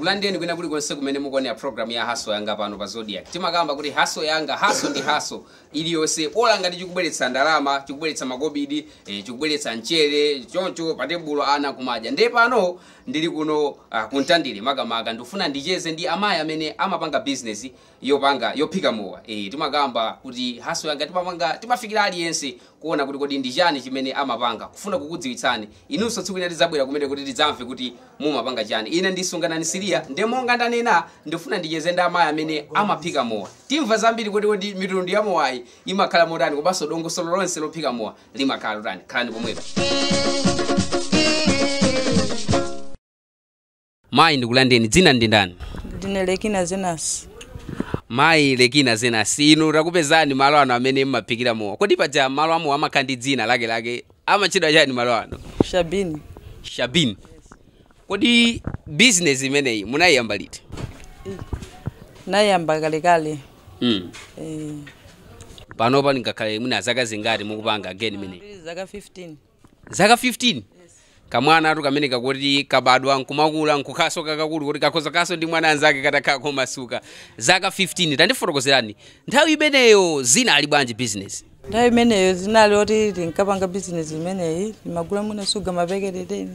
Ndikulandeni kwina kulikonse kumene mukuonera program ya Hustle Yanga pano pa Zodiak. Timakamba kuti hustle yanga, hustle ndi hustle iliyonse, bola ngati chikubweretsa ndalama, chikubweretsa makobidi, chikubweretsa mchere, choncho pa tebulo ana kumadya. Ndiye pano ndili kuno kuntandire makamaka ndikufuna ndicheze ndi amayi amene amapanga business yopanga yophika mowa. Timakamba kuti hustle yanga timapanga, timafikira aliyense kuona kuti kodi ndi chani chimene amapanga, kufuna kukudziwitsani inunso tsiku lina tidzabwera kumene kuti tidzamve kuti mumapanga chani. Ine ndisunganani Siriya, ndiye monga ndanena ndifuna ndicheze ndi amayi amene amaphika mowa. Timva zambiri kuti kodi mitundu ya mowayi imakhala motani, komanso dongosolo lonse lophika mowa limakhala lotani. Khalani pomwepo. Mayi, ndikulandeni, dzina ndi ndani? Ndine Lekina Zenas. Mayi Lekina Zenas, inu takupezani malo ano amene mmaphikira mowa. Kodi paja malo amowa amakhala ndi dzina lakelake, amatchedwa chani malo ano? Shabini. Shabini. Kodi business imeneyi munayiyamba liti? Nayamba kalekale. Panopa ngakhale mwina zaka zingati mukupanga again imeneyi? Zaka 15. Zaka 15? Kamwana atu kamene kakuti kabadwa nkumakula nkukhaso kakakulu kuti kakhoza kaso ndi mwana anzake katakhala komasuka. Zaka 15, tandifotokozerani nthawi imeneyo zinali bwanji business? Nthawi imeneyo zinali oti tinkapanga business imeneyi, timagula mwina suga mapekete 10,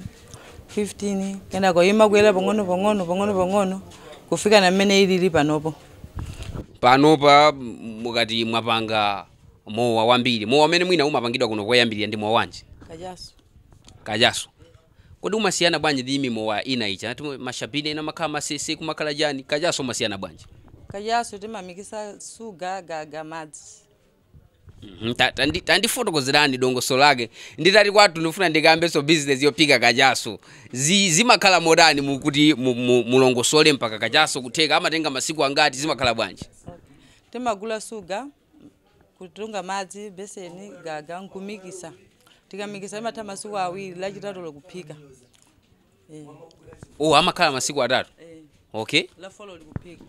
15, kenako imakwera pang'ono pang'ono pang'ono pang'ono kufika na mmene ilili panopo. Panopa mukati mwapanga mowa wambiri, mowa umene mwina umapangidwa kuno koyambirira ndi mowa wanji? Kachasu. Kachasu. Kodi umasiyana bwanji ndi mimowa ina ija? Mashabini ena makhala masese kumakhala chani, kachasu umasiyana bwanji? Kachasu timamikisa suga gaga madzi. Tandifotokozerani dongosolo lake. Nditati kwathu ndifuna ndikambenso business yophika kachasu. Zimakhala motani mukuti mulongosole mpaka kachasu kutheka, amatenga masiku angati, zimakhala bwanji? Timagula suga, kutunga madzi, beseni, gaga, nkumikisa. Tikamikisa imatha masiku awiri, lachitatu lokuphika. Oh, amakhala masiku atatu? Okay. La folo likuphika.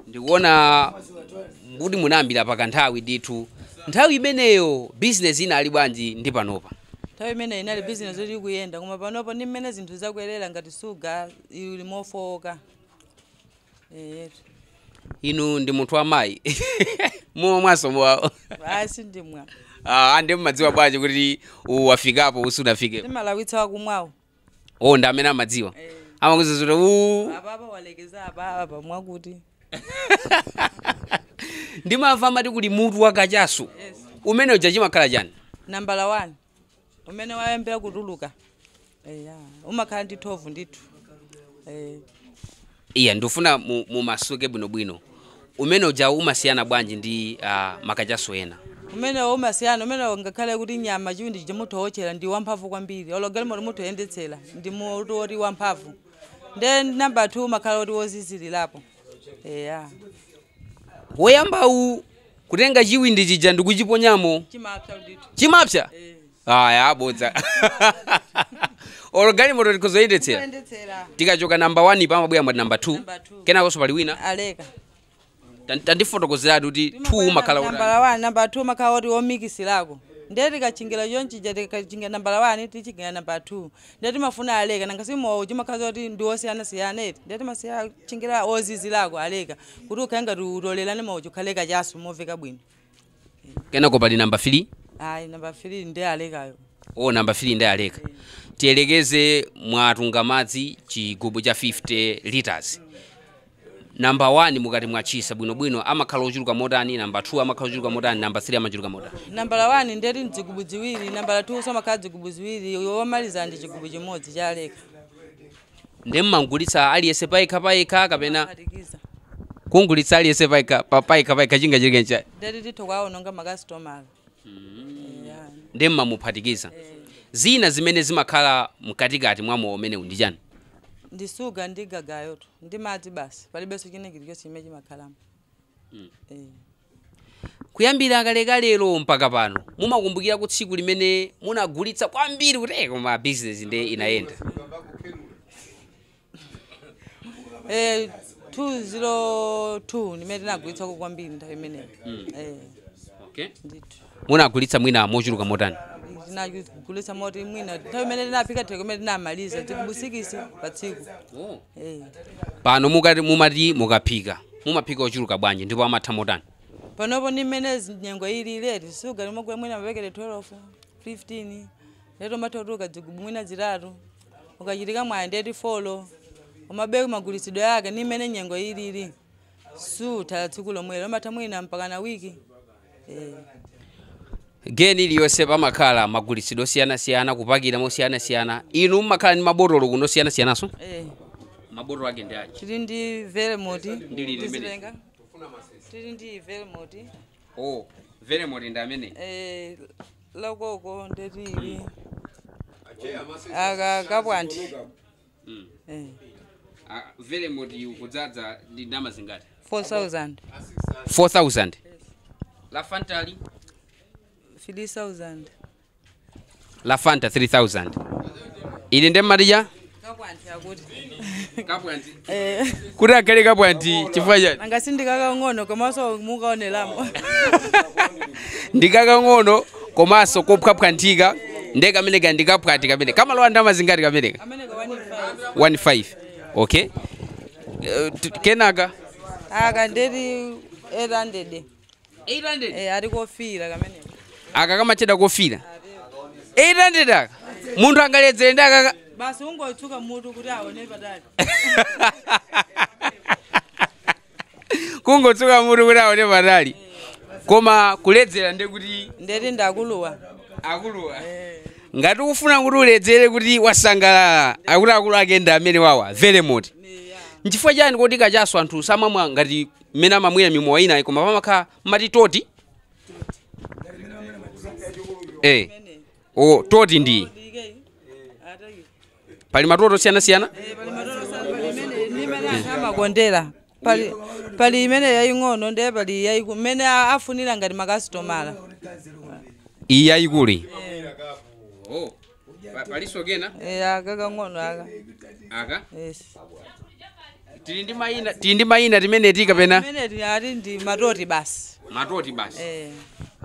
Ndikuona kuti munayambira pakanthawi ndithu. Nthawi imeneyo business inali bwanji ndi panopa? Nthawi imeneyo inali business yoti ikuyenda, koma panopa ndi mmene zinthu zakwerera ngati suga ili mofowoka. Inu ndi munthu wamayi. Mumamwanso mowawo? Ayi, sindimwa. Ande mmadziwa bwanji kuti wafikapo usunafike? Timalawitsa wakumwawo. Oh, ndi amene amadziwa. Amakuza kuti u Apapa walekeza apa, apa mwakuti. Ndimamva amati kuli mutu wa kachasu. Yes. Umene uja chimakhala chani? Nambala 1. Umene wayambira kutuluka. Umakhala ndi 12 ndithu. Iya, ndifuna mumasuke bwinobwino. Umene uja umasiyana bwanji ndi makachasu ena? Umene umasiyana, umene ngakhale kuti nyama chiwindi chija muthu wochera ndi wamphamvu kwambiri. Olo galimoto muthu woyendetsera ndi mutu woti wamphamvu. Then number 2 umakhala woti wozizirirapo. Woyambawu kutenga chiwindi chija ndikuchiponyamo. Chimapsa ndithu. Chimapsa? Aya, abodza. Olo galimoto tikuzoyendetsera. Kuyendetsera. Tikachoka number 1 pamabwera mwa number 2. Number 2. Kenakonso pali wina. Aleka. Tandifotokozeratu kuti 2 umakhala wotani. Number 1, number 2 umakhala woti womikisirako. Ndiye tikachingira chonchija, tikachingira number 1, tichingira number 2. Ndiye timafuna aleka, nanga si mowa uchimakhala woti ndi wosiyanasiyana eti. Ndiye timasiya chingira ozizirako aleka, kuti ukhale ngati utolerane mowa uja ukhale kachasu moveka bwino. Kenako pali number 3? Ayi, number 3 ndiye alekayo. Oh, number 3 ndiye aleka. Tiyelekeze mwatunga madzi chigubu cha 50 liters. Number 1 mukati mwachisa bwinobwino amakhala ochuluka motani, number 2 amakhala ochuluka motani, number 3 amachuluka motani? Number 1 ndiye mzigubu ziwiri, number 2 so amakhala zigubu ziwiri, womaliza ndi chigubu chimodzi cha aleka. Ndiye mmangulitsa aliyense payekha payekha kapena Phatikiza. kungulitsa aliyense payekha, payekha payekha chinga chilike ncha? Ndiye tithu kwaononga makasitomala. Ndiye mmamuphatikiza. Zina zimene zimakhala mkatikati mwa mowa umenewu ndi chani? Ndi suga ndi gagayoto, ndi madzi basi, palibenso china chilichonse chimene chimakhalamo. Kuyambira kalekalero mpaka pano, mumakumbukira ku tsiku limene munagulitsa kwambiri kuti koma business ndiye inayenda? 202 limene tinagulitsako kwambiri nthawi imeneyo. Munagulitsa mwina mochuluka motani? Tinagulitsa moti mwina nthawi imene tinaphika theka imene tinamaliza zigubu 6 pa tsiku. Pano mukati mumati mukaphika mumaphika ochuluka bwanji ndipo amatha motani? Panopo ndi mmene nyengo ili ileti suga limagula mwina mapekete 12 15 leto matha zigubu mwina 3 ukachitika mwayi ndeti 4 umabe magulitsidwe yake ndi mmene nyengo ilili sutha tsiku lomwelo umatha mwina mpaka na wiki. Geni iliyonse pamakhala magulitsidwe osiyanasiyana kupakira mosiyanasiyana. Inu mmakhala ndi mabotolo kuno osiyanasiyanaso? Mabotolo ake ndi achi? Tili ndi Vermouth. Ndili limene. Tili ndi Vermouth. Oh, Vermouth ndi amene? Lokoko ndetili. Aka kapwanti. Vermouth ukudzadza ndi ndalama zingati? 4000. 4000. La Fanta ali? 3000. La Fanta 3000. Ili ndi madija? Kapwanti akuti. Kapwanti. Kuti akhale kapwanti chifukwa chani? Angasindikakang'ono komanso mukaoneramo. Ndikakang'ono komanso kophwaphwanthika ndiye kameneka ndikapwati kamene. Kamalowa ndalama zingati kameneka? Kameneka 15. 15. Okay. Kenaka? Aka ndeti 800. 800? Ali kofira kameneka. Aka kamacheda kofira. 800 aka. Munthu angaledzere ndi akaka. Basi ungotsuka mutu kuti aone patali. Kungotsuka mutu kuti aone patali. Koma kuledzera ndi kuti ndeti ndakuluwa. Akuluwa. Ngati ufuna kuti uledzere kuti wasangalala, akuluakulu ake ndi amene wawa, Vermouth. Nchifukwa chani kuti kachaso anthu samamwa ngati mmene amamwira mimowa inayi koma pamakhala mati toti? Oh, toti ndi. Pali matoto osiyanasiyana? Pali matoto pali imene amakondera. Pali imene yaying'ono ndiye pali yayikulu mmene afunira ngati makasitomala. Iyi yayikulu. Oh. Paliso kena? Aka kang'ono aka. Aka? Yes. Tili ndi mayina timene tikapena? Timene ali ndi matoti basi. Matoti basi.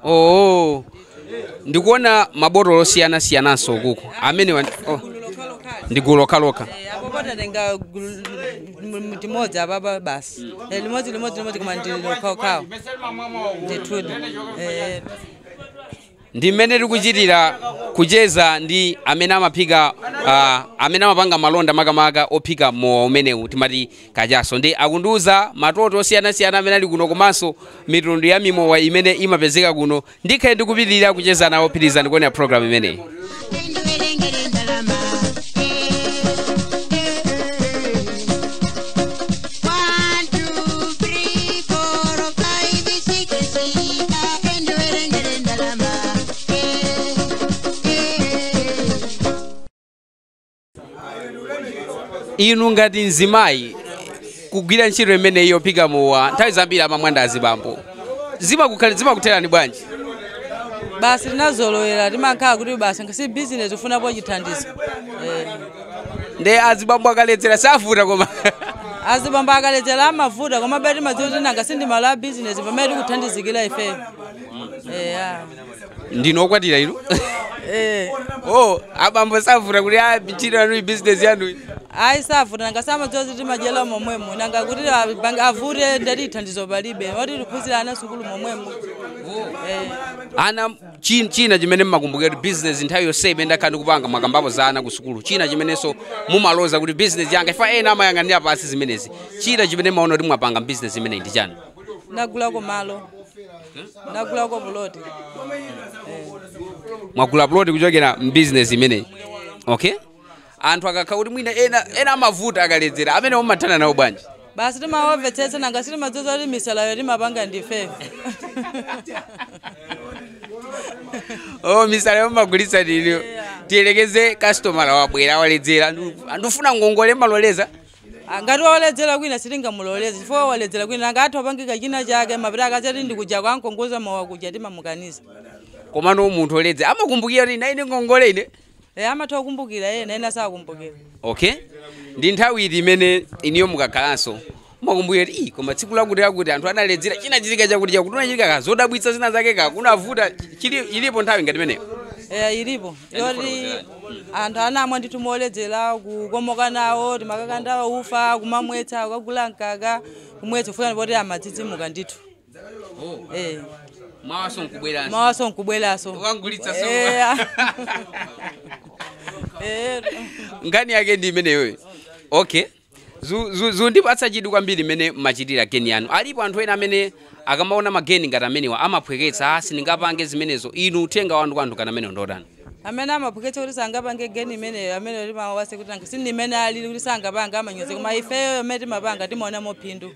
Oh. Ndikuona mabotolo osiyanasiyananso kuku. Amene ndi gulu lokhaloka. Apo patatenga limodzi apapa basi. Limodzi koma ndi lokhalokhalo. Ndithudi. Ndi mmene tikuchitira kucheza ndi amene amaphika amene amapanga malonda makamaka ophika mowa umenewu timati kachaso. Ndi akundiuza matoto osiyanasiyana amene ali kuno komanso mitundu ya mimowa imene imapezeka kuno. Ndikhale ndikupitirira kucheza nawo pitirizani kuonera program imeneyi. Inu ngati mzimayi kugwira ntchito imene yophika mowa nthawi zambiri amamwanda azibambo zimakutherani bwanji? Basi tinazolowera timakhala kuti basi ngasi business ufunapo chithandizo. Nde azibambo akaledzera savuta koma azibambo akaledzera amavuta koma beti timadziwa kuti nanga sindi malo a business pamene tikuthandizikira ife. Ndinu okwatira inu? Oh, abambo savuta kuti ntchito yanu business yanu. Ayi savuta nanga samadziwa kuti timadyera momwemo nanga kuti avute ndati thandizo palibe oti tiphunzira ana sukulu momwemo. Ana china chimene mmakumbukira kuti business nthawi yonse imene ndakhala ndikupanga mwakambapo za ana ku sukulu china chimenenso mumaloza kuti business yanga ifa ena amayang'anira pasi zimenezi china chimene maona kuti mwapanga business imeneyi ndi chani? Nagulako malo. Nagulako plot. Mwagula plot kuchokera business imeneyi. Okay? Anthu akakhala kuti mwina ena amavuta akaledzera amene umathana nawo bwanji? Basi timawamvetsetsa nanga sitimadziwa kuti misalayo timapanga ndife. Oh, misalayo mumagulitsa ndinu. Tiyelekeze customer wabwera waledzera andufuna ngongole maloleza. Ngati waledzera kwina sitingamuloleze chifukwa waledzera kwina nanga athu apangika china chake mapita akachati ndikuja kwa nkongoza mawa kuja timamukaniza. Komano munthu oledza amakumbukira kuti ine ngongole ine. Amatha kukumbukira ena ena sakumbukira. Okay? Ndi nthawi iti imene iniyo mukakhalanso mumakumbukira kuti koma tsiku lakuti lakuti anthu analedzera china chitika chakuti chakuti unachitika ka zodabwitsa zina zake ka kunavuta ilipo nthawi ngati imeneyo. Ilipo yoti anthu anamwa ndithu moledzera kukomoka nawo timakakanda ufa kumamwetsa kukagula mkaka kumwetsa kufika poti amadzidzimuka ndithu. Mawaso nkubweranso. Mawaso nkubweranso. Ukangulitsa so. Nkhani yake ndi imeneyoyo. Okay. Zundipatsa chidwi kwambiri imene machitira geni yanu. Alipo anthu ena amene akamaona mageni ngati amenewa amaphweketsa, sindingapange zimenezo. Inu uthenga wanu kwa anthu kana amene ndotani? Amene amaphweketsa kuti sangapange geni imeneyo, amene timawase kuti nanga sindi imene alili kuti sangapanga amanyoze, koma ifeyo imene timapanga timaonamo phindu.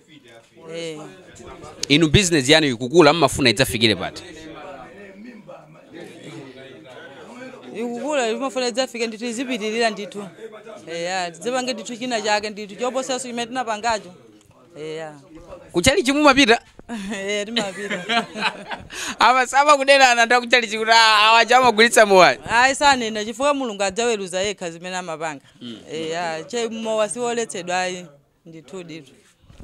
Inu business yanu ikukula, mmafuna idzafikire pati? Ikukula, imafuna idzafike ndithu, izipitirira ndithu. Eya, tidzipange ndithu china chake ndithu choposaso chimene tinapangacho. Eya. Kuchalichi mumapita? Timapita. Amasaba kunena anthu akuchalichi kuti awaja amagulitsa mowa. Ayi, sanena chifukwa Mulungu adzaweruza yekha zimene amapanga. Eya, che mowa siwoletsedwa ayi ndithu ndithu.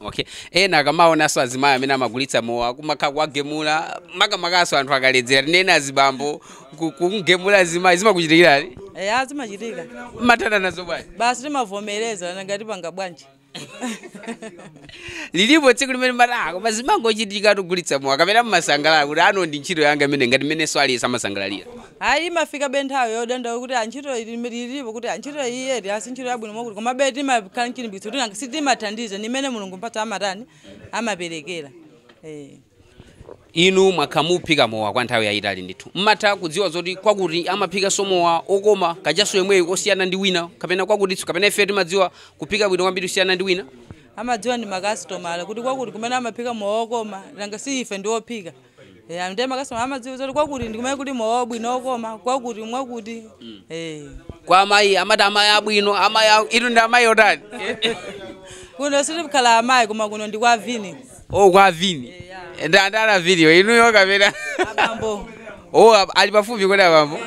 Okay, ena akamaonanso azimayi amene amagulitsa mowa kumakhala kuwagemula, makamakaso anthu akaledzera, tinene azibambo kugemula azimayi, zimakuchitikirani? Eya, zimachitika. Mmathana nazo bwanji? Basi timavomereza, nanga tipanga bwanji? Lilipo tsiku limene mati koma zimangochitika tugulitsa mowa, kapena mmasangalala kuti ano ndi ntchito yanga imene ngati mmenenso aliyense amasangalalira? Hayi, imafika be nthawi yodandaula kuti antchito ilipo, kuti antchito iyi asi ntchito yabwino mwakuti, koma be timakhala mchilimbikitso kuti nanga sitimathandiza ni imene Mulungu mpatsa amatani amaperekera. Inu mwakhala muphika mowa kwa nthawi yayitali ndithu, mmatha kudziwa zoti kwakuti amaphika mowa okoma kachaso yemweyo kosiyana ndi wina, kapena kwakutitso, kapena ife timadziwa kuphika bwino kwambiri kusiyana ndi wina? Amadziwa ndi makasitomala kuti kwakuti kumene amaphika mowa okoma, nanga si ife ndi ophika. Ndiye makasitomala amadziwa zoti kwakuti ndi kumene kuti mowa wabwino okoma, kwakuti mwakuti. Kwa amayi amati amayi abwino, amayi inu ndi amayi otani? Kuno sitikhala amayi, koma kuno ndi kwa vini. O, kwa vini. Ndana viniyo inuyo kapena? Abambo. O, ali pafupi kwena abambo.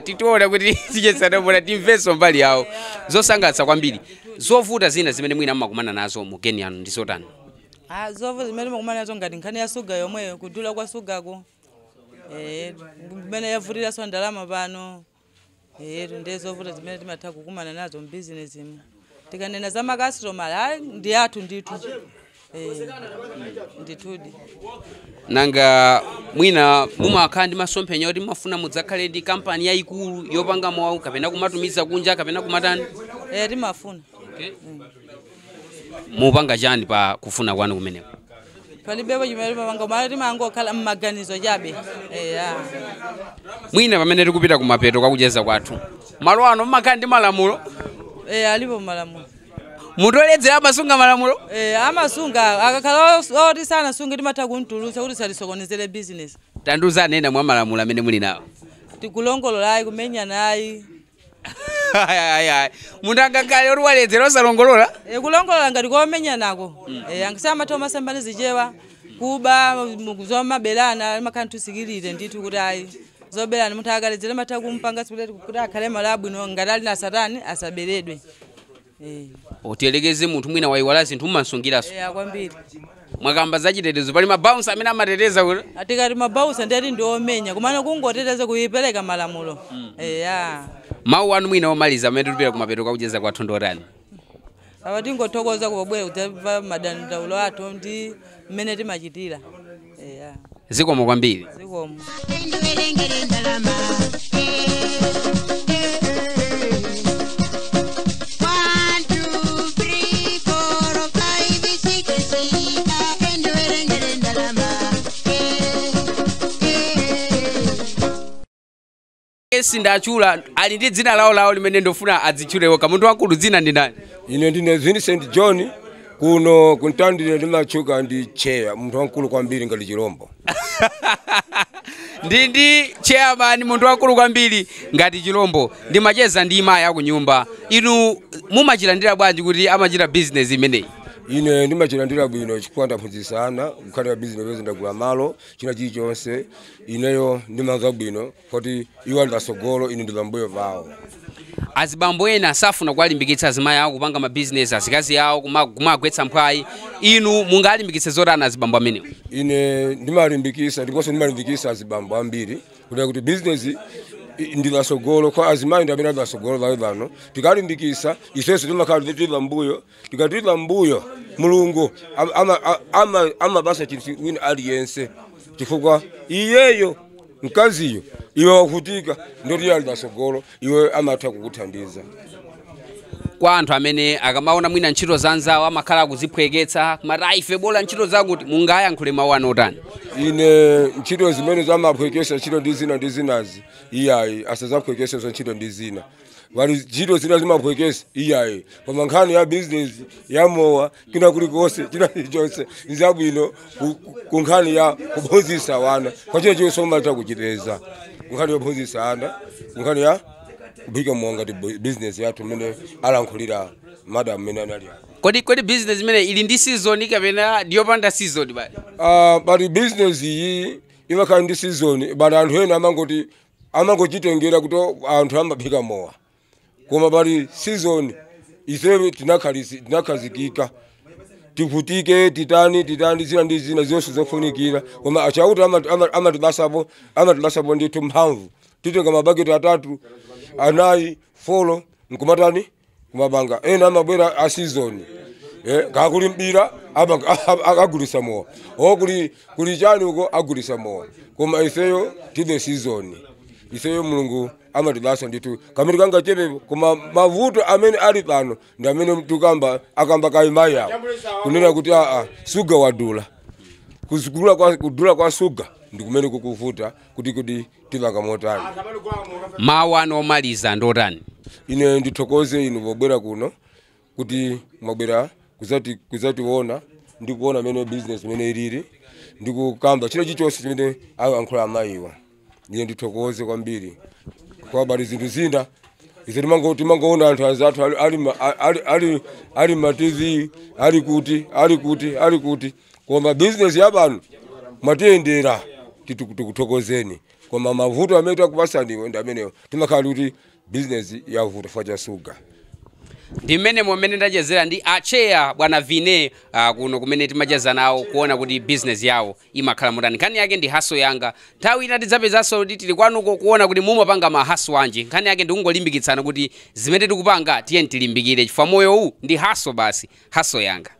Titiona kuti tichesana timvenso mbali yawo. Zosangalatsa kwambiri. Zovuta zina zimene mwina mmakumana nazo mu geni yanu ndi zotani? Zovuta zimene timakumana nazo ngati nkhani ya suga yomweyo, kudula kwa sugako, kumene yavutiranso ndalama pano. Ndiye zovuta zimene timatha kukumana nazo mbizinesi mu. Tikanena za makasitomala, ayi, ndi athu ndithu. Ndithudi. Nanga mwina mumakhala ndi masomphenya kuti mumafuna mudzakhale ndi kampani yayikulu yopanga mowa, kapena kumatumiza kunja, kapena kumatani? Timafuna. Mupanga chani pa kufuna kwanu kumeneko? Palibepo chimene timapanga, mala timangokhala mmaganizo chabe. Eya. Mwina pamene tikupita kumapeto kwakucheza kwathu, malo ano mumakhala ndi malamulo? Alipo malamulo. Munthu oledzera amasunga malamulo? Amasunga, akakhala oti sanasunge timatha kumtulutsa kuti satisokonezere business. Tandiuzani ena mwa malamulo amene muli nawo. Tikulongolola ayi, kumenyana ayi. Ayi, ayi, munthu angakhale oti waledzera osalongolola? Kulongolola ngati komenyanako. Angasi amatha omasambani zichewa kuba zomabelana, amakhala nthusikilire ndithu kuti ayi, zobelana munthu akaledzera matha kumpanga kuti akhale malo abwino, ngati ali na satani asaberedwe. Utiyelekeze munthu mwina wayiwala zinthu, mmansungiranso? Kwambiri. Mwakamba zachitetezo, pali mabouncer amene amateteza kuti? Atikati mabouncer ndiyati ndi omenya, kumana kungoteteza kuyipereka malamulo. Eya. Mawu anu mwina omaliza amene tikupita kumapeto kwakucheza kwathu ndotani? Awa, tingothokoza kubwera kudzamva madandaulo athu ndi mmene timachitira. Eya. Zikomo kwambiri. Zikomo. Ndiwerengere ndalama. One, two, three, four, five, six. Ndiwerengere ndalama. Sindachula, ali ndi dzina lawo lawo limene ndofuna adzitchulewo. Munthu wankulu, dzina ndi ndani? Ine ndine Vincent John, kuno kuntandire ndimatchuka ndi Cheya, munthu wamkulu kwambiri ngati chirombo. Ndi chairman, munthu wamkulu kwambiri ngati chirombo. Ndimacheza ndi mayi akunyumba. Inu mumachilandira bwanji kuti amachita business imeneyi? Ine ndimachilandira bwino chifukwa ndaphunzitsa ana kukhalira business pezi, ndagula malo, china chilichonse. Ineyo ndimamva bwino kuti iwo ali patsogolo, ine ndi pambuyo pawo. Azibambo ena safuna kuwalimbikitsa azimayi awo kupanga mabizinesi, azikazi awo kumagwetsa mphwayi. Inu mungalimbikitse zotani azibambo amenewo? Ine ndimalimbikisa, ndiponso ndimalimbikisa azibambo ambiri kuti bizinesi ndi lasogolo kwa azimayi, ndi amene ali lasogolo pale pano. Tikalimbikisa ifenso timakhala tili mbuyo. Tikatili mbuyo, Mulungu amabasa chinthu wina aliyense, chifukwa iyeyo mkaziyo iwe wakutika ndoti ali pasogolo, iwe amatha kukuthandiza. Kwa anthu amene akamaona mwina ntchito za anzawo amakhala akuziphweketsa, kumati "Ayi, ife bola ntchito zakuti," mungayankhule mawu anu otani? Ine ntchito zimene zamaphwekesa ntchito ndi zina ndi zinazi, iyayi, asazaphwekese za ntchito ndi zina. Pali ntchito zina zimaphwekesa, iyayi, koma nkhani ya bizinesi ya mowa kina kulikonse, china chilichonse nzabwino ku nkhani ya kuphunzitsa wana, kwa china chilichonse umatha kuchipeza ku nkhani yophunzitsa ana, ku nkhani ya kuphika mowa ngati bizinesi yathu mmene alankhulira madam mmene anali apa. Kodi business imene ili ndi season kapena ndiyopanda season bali? But business iyi imakhala ndi season, but anthu ena amangoti amangochitengera kuti anthu amaphika mowa, koma pali season. Ife tinakhazikika, tivutike, titani titani, zina ndi zina zonse zofunikira, koma achauti amatibasapo ndithu mphamvu. Titenga mabaketi 3, 4, 4 nkumatani kumabanga. Ena amabwera a season, kakuli mpira agulisa mowa, o kuli chani uko agulisa mowa, koma ifeyo tibe season. Ifeyo Mulungu amatibasa ndithu kamene kangachepepo, koma mavuto amene ali pano ndi amene tukamba akamba kayimayi awo kunena kuti aa suga wadula, kudula kwa suga ndi kumene kukuvuta kuti tipanga motani. Mawu anu omaliza ndi otani? Ine ndithokoze inu pobwera kuno, kuti mwabwera kuzationa ndi kuona mene business mene ilili ndi kukamba china chilichonse chimene ayankhula amayiwa. Ine ndithokoze kwambiri kwa bali zinthu zina ife timangoona anthu anzathu ali ma TV, ali kuti ali kuti ali kuti, koma business ya pano mwatiyendera, tikuthokozeni, koma mavuto amene takupasaniwo ndi amenewo, timakhala kuti business yavuta chifukwa cha suga. Ndi mmene momene ndachezera ndi acheya bwana Vine, kuno kumene timacheza nawo kuona kuti business yawo imakhala motani. Nkhani yake ndi hustle yanga. Nthawi ina tidzapezanso kuti tili kwanuko kuona kuti mumapanga ma hustle anji. Nkhani yake ndi kungolimbikitsana kuti zimene tikupanga tiye tilimbikire, chifukwa moyo uwu ndi hustle basi, hustle yanga.